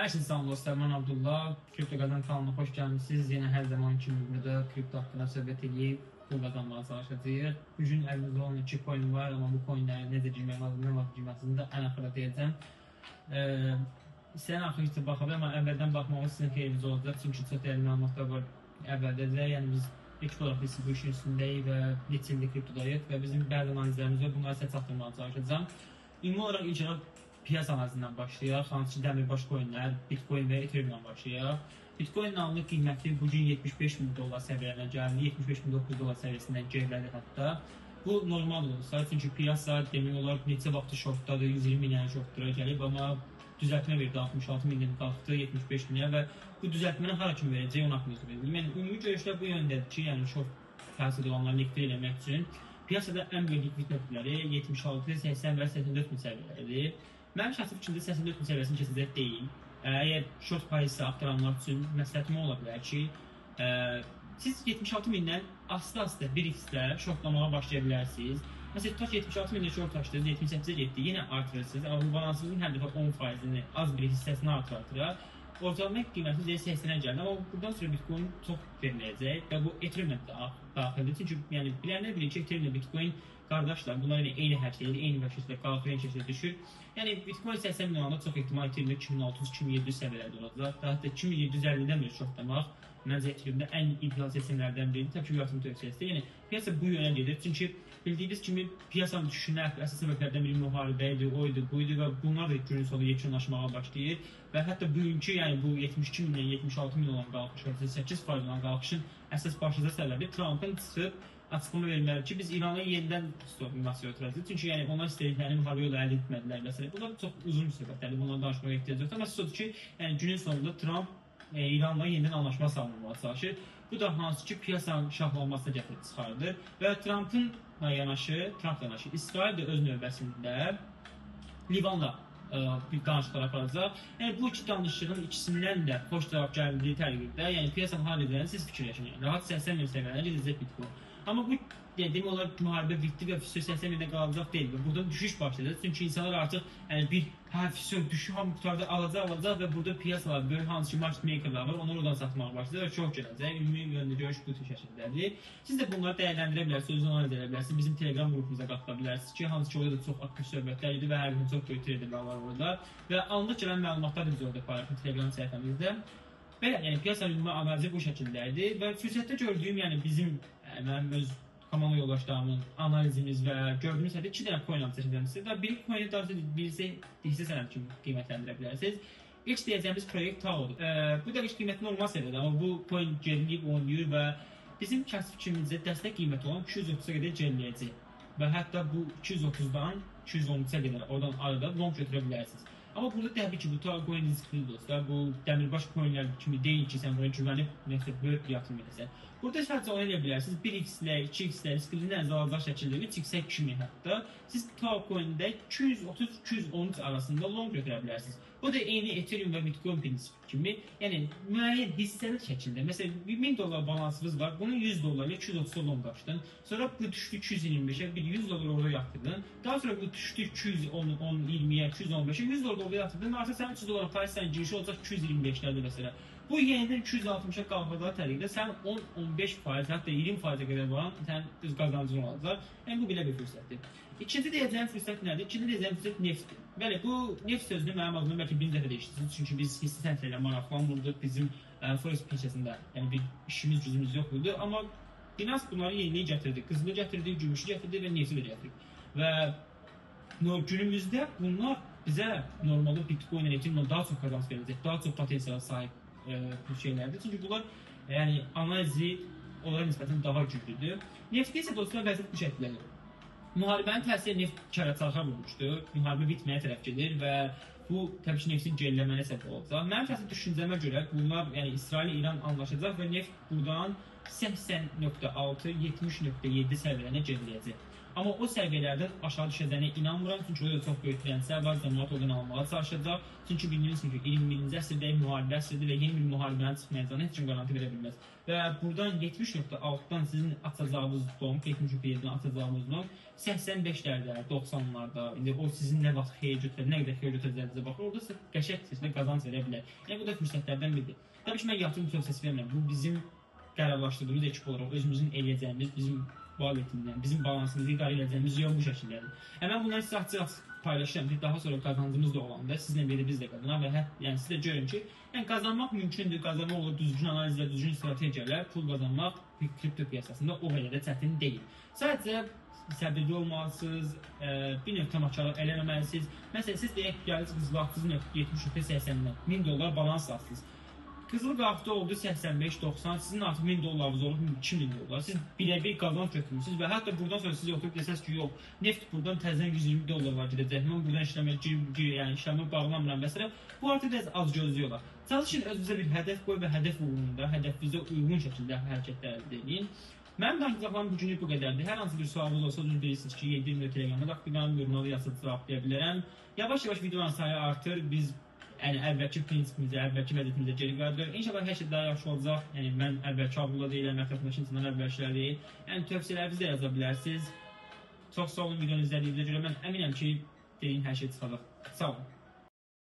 Hər kəsə salam dostlar, mən Abdullah. Kripto Qazan kanalına xoş gəlmisiniz. Yenə hər zaman kimi burada kripto haqqında söhbət edib pul qazanmağa çalışacağıq. Bu gün əlimizdə olan iki coin var, amma bu coinləri necə girmək lazımdır, nə vaxt girməsini də ən axıra deyəcəm. İstəyən axırı isə baxa bilər, amma əvvəldən baxmağınız sizin xeyrinizə olacaq. Çünki çox dəyərli məlumatlar var əvvəldəcə. Yəni biz ilk olaraq biz bu işin üstündəyik və neçə ildir kriptodayıq və bizim bəzi analizlərimiz var. Bunları sizə çatdırmağa çalışacağam. Ümumi olaraq ilk olaraq piyasa analizindən başlayaq. Hansı ki, dəmirbaş coinlər, Bitcoin və Ethereum-dan başlayaq. Bitcoin anlıq qiyməti bugün 75 min dollar səviyyələrinə gəldi. 75.900 dollar səviyyəsindən gerilədi hətta. Bu normaldır dostlar, çünki piyasa demək olar neçə vaxtı shortdadır, 120 minə shortlara gəlib, amma düzəltmə verdi, 66 mindən qalxdı 75 minə və bu düzəltməni hara kimi verəcək onu haqqında söhbət. Yəni ümumi görüşlər bu yöndədir ki, yəni short piyasada olanları likvid eləmək üçün piyasada ən böyük likvid nöqtələri 76, 80 və 84 min səviyyələridir. Mənim şəxsi fikrimdə 84 min səviyyəsini keçəcək deyil. Əgər short pozisiya axtaranlar üçün məsləhətim ola bilər ki, siz 76 mindən asta-asta 1x-də shortlamağa başlaya bilərsiniz. Məsələn, tutaq ki, 76 mindən short açdınız, 78-ə getdi, yenə artırırsınız. Amma bu balansınızın hər dəfə 10%-ni, az bir hissəsini artıra-artıra ortalama qiymətiniz 80-ə gəldi. Amma buradan sonra Bitcoin çox veriləcək və bu Ethereum-ə də daxildir. Çünki yəni bilənlər bilir ki, Ethereum-la Bitcoin qardaşlar, bunlar yəni eyni hər şeydir, eyni şəkildə qalxır, eyni şəkildə düşür. Yəni Bitcoin 80 min olanda çox ehtimal Ethereum-də 2600-2700 səviyyələrdə olacaq. Daha hətta 2750-dən belə shortlamaq məncə Ethereum-də ən ideal seçimlərdən biridir. Təbii ki, yatırım tövsiyəsidir. Yəni piyasa bu yönə gedir. Çünki bildiyiniz kimi piyasanın düşüşünə əsas səbəblərdən biri müharibə idi, o idi, bu idi və bunlar da günün sonunda yekunlaşmağa başlayır. Və hətta bugünkü, yəni bu 72 mindən 76 min olan qalxış, 8% olan qalxışın əsas başlıca səbəbi Trumpın çıxıb açıqlama verməli ki, biz İranla yenidən masaya oturacağıq. Çünki yəni onlar istədiklərini müharibə yolu əldə etmədilər məsələn. Bunlar çox uzun söhbətlərdir, bundan danışmağa ehtiyac yoxdur. Amma odur ki, yəni günün sonunda Trump İranla yenidən anlaşma sağlamağa çalışır. Bu da hansı ki piyasanın şahlanmasına gətirib çıxardır və Trumpla yanaşı İsrail də öz növbəsində Livanla bir danışıqlar aparacaq. Yəni bu iki danışığın ikisindən də xoş cavab gəldiyi təqdirdə, yəni piyasanın hal ediləni siz fikirləşin. Yəni rahat 80 min səviyyələrinə gedəcək Bitcoin. Amma bu yəni demək olar müharibə bitdi və 80 mindən qalacaq deyil və buradan düşüş başlayacaq. Çünki insanlar artıq yəni bir hə düşüş hamı qurtardı, alacaq və burada piyasalar böyük hansı ki market makerlar var, onlar oradan satmağa başlayacaq və çox gələcək. Ümumi yöndə görüş bu şəkildədir. Siz də bunları dəyərləndirə bilərsiniz, özünüz analiz edə bilərsiniz. Bizim Telegram qrupumuza qatıla bilərsiniz ki, hansı ki orada da çox aktiv söhbətlər idi və hər gün çox böyük traderlər var orada və anlıq gələn məlumatlar da biz orada paylaşırıq Telegram səhifəmizdə. Belə, yəni piyasanın ümumi analizi bu şəkildədir və fürsətdə gördüyüm, yəni bizim, mənim öz komanda yoldaşlarımın analizimiz və gördüyümüz həddə iki dənə coin seçəcəm sizə və bir coin-i daha sonra birisi hissə sənədi kimi qiymətləndirə bilərsiniz. İlk deyəcəyimiz proyekt Tao-dur. Bu dəqiq qiyməti normal səviyyədə, amma bu coin geriləyib oynayır və bizim şəxsi fikrimizdə dəstək qiyməti olan 230-a qədər geriləyəcək və hətta bu 230-dan 213-ə qədər oradan arada long götürə bilərsiniz. Amma burada təbii ki, bu Tao coin risklidir dostlar. Bu dəmirbaş coinlər kimi deyil ki, sən buna güvənib nəsə böyük bir yatırım edəsən. Burada sadəcə onu eləyə bilərsiniz. 1x-lə, 2x-lə riskli nəzərə alacaq şəkildə 3x-ə kimi hətta siz Tao coin-də 230-213 arasında long götürə bilərsiniz. Bu da eyni Ethereum və Bitcoin prinsipi kimi, yəni müəyyən hissəli şəkildə. Məsələn, 1000 dollar balansınız var, bunun 100 dollar ilə 230-a long açdın. Sonra bu düşdü 225-ə, bir 100 dollar orada yatırdın. Daha sonra bu düşdü 210-20-yə, 215-ə, 100 dollar orada yatırdın. Artıq sənin 300 dollar payı girişi olacaq 225-lərdə məsələn. Bu yenidən 260-a qalxacağı təqdirdə sən 10-15%, hətta 20%-ə qədər varan sənin öz qazancın olacaq. Yəni bu belə bir fürsətdir. İkinci deyəcəyim fürsət nədir? İkinci deyəcəyim fürsət neftdir. Bəli, bu neft sözünü mənim adımdan bəlkə bir dəfə də eşitdiniz. Çünki biz hissə sənədləri ilə maraqlanmırdıq. Bizim forex peşəsində yəni bir işimiz, gücümüz yox idi. Amma Binance bunları yeniliyi gətirdi. Qızılı gətirdi, gümüşü gətirdi və nefti də gətirdi. Və günümüzdə bunlar bizə normalda Bitcoin ilə Ethereum-la daha çox qazanc verəcək, daha çox potensiala sahib şeylərdir. Çünki bunlar yəni analizi onlara nisbətən daha güclüdür. Neftdə isə dostlar vəziyyət bu şəkildədir. Müharibənin təsiri neft kərə çarxa vurmuşdu. Müharibə bitməyə tərəf gedir və bu təbii ki, neftin geriləməyinə səbəb olacaq. Mənim şəxsi düşüncəmə görə bunlar, yəni İsrail-İran anlaşacaq və neft buradan 80.6-70.7 səviyyələrinə geriləyəcək. Amma o səviyyələrdən aşağı düşəcəyinə inanmıram, çünki orada çox böyük direnclər var, cəmaət oradan almağa çalışacaq. Çünki bildiyiniz kimi 21-ci əsrdəyik, müharibə əsridir və yeni bir müharibənin çıxmayacağını heç kim qaranti verə bilməz. Və buradan 70.6-dan sizin açacağınız long, 70.7-dən açacağınız long 85-lərdə, 90-larda, indi o sizin nə vaxt xeyir götürə, nə qədər xeyir götürəcəyinizə baxır, orada sizə qəşəng şəkildə qazanc verə bilər. Yəni bu da fürsətlərdən biridir. Təbii ki, mən yatırım tövsiyəsi vermirəm. Bu bizim qərarlaşdırdığımız ekip olaraq özümüzün eləyəcəyimiz, bizim valletindən, bizim balansımızı idarə edəcəyimiz yol bu şəkildədir. Yəni mən bunları sizə açıq-açıq paylaşıram ki, daha sonra qazancımız da olanda sizinlə birlikdə biz də qazanaq və yəni siz də görün ki, yəni qazanmaq mümkündür, qazanmaq olur düzgün analizlə, düzgün strategiyalar, pul qazanmaq kripto piyasasında o qədər də çətin deyil. Sadəcə səbirli olmalısınız, bir növ tamaşalar eləməməlisiniz. Məsələn, siz deyək, gəlirsiniz, qızıl 70.80-dən 1000 dollar balans atsınız. Qızıl qalxdı oldu 85-90, sizin artıq 1000 dollarınız olub 2000 dollar. Siz bilə-bir qazanc götürmüsünüz və hətta buradan sonra siz oturub desəz ki, yox, neft buradan təzədən 120 dollar var gedəcək, mən buradan işləmə, yəni işləmə bağlamıram və s. Bu artıq biraz az gözlüyorlar. Çalışın özünüzə bir hədəf qoy və hədəf uğrunda, hədəfinizə uyğun şəkildə hərəkətlər əldə edin. Mənim danışacaqlarım bugünlük bu qədərdir. Hər hansı bir sualınız olsa, özünüz bilirsiniz ki, 7-20 Telegramda aktivam, yorumlarda yazıb cevablaya bilərəm. Yavaş-yavaş videoların sayı artır. Biz yəni əvvəlki prinsipimizə, əvvəlki vəziyyətimizə geri qayıdırıq. İnşallah hər şey daha yaxşı olacaq. Yəni mən əvvəlki Abdullah deyiləm, ətrafındakı insanlar əvvəlkilər deyil. Yəni tövsiyələrinizi də yaza bilərsiniz. Çox sağ olun videonu izlədiyinizə görə. Mən əminəm ki, dediyim hər şey çıxacaq. Sağ olun.